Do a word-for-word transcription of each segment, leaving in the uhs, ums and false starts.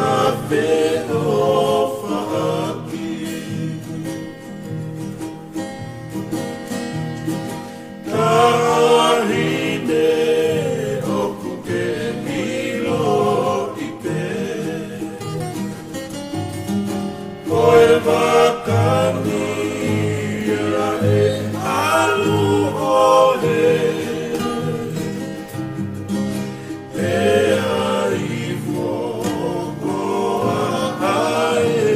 ʻa e feʻofaʻaki. Taʻahine ʻoku ke ʻiloʻi pē, ko e vaka ni ia ʻe ʻalu ʻo hē. Pea ʻi foko ʻa e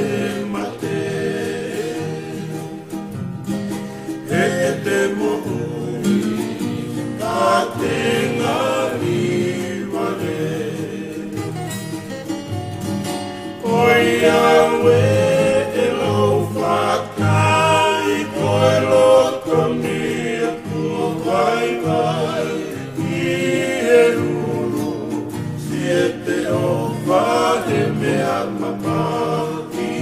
mate, ʻe te moʻui ka te ngali vale. ʻOiauē, ʻe lou fakai, ko e loto ni ʻoku vaivai ʻi he ʻulu, siʻi ʻe te ʻofa he meʻa mamahi.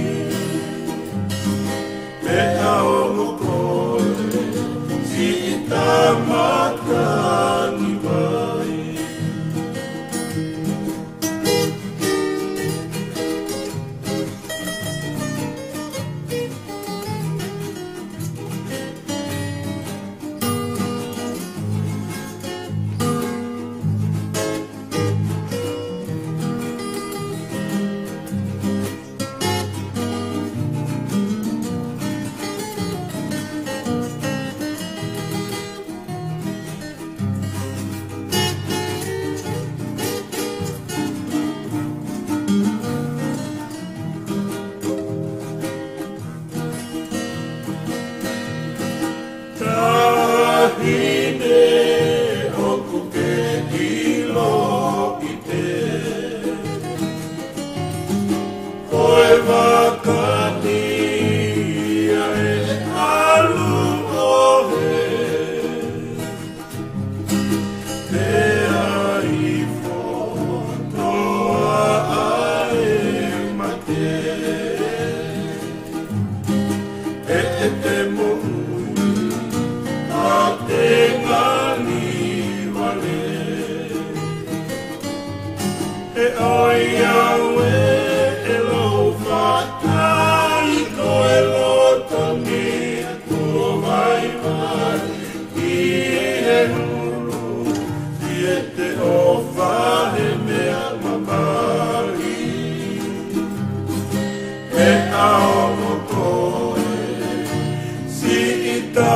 Pea ʻoku koe, siʻi tama tangi mai. Taʻahine ʻoku ke ʻiloʻi pē, ko e vaka ni ia ʻe ʻalu ʻo hē. Pea ʻi foko ʻa e mate, ʻe te moʻui ka te ngali vale. He ʻoiauē, ʻe lou fakai, ko e loto ni ʻoku vaivai ʻi he ʻulu, siʻi ʻe te ʻofa he meʻa mamahi. Pea ʻoku koe, siʻi ta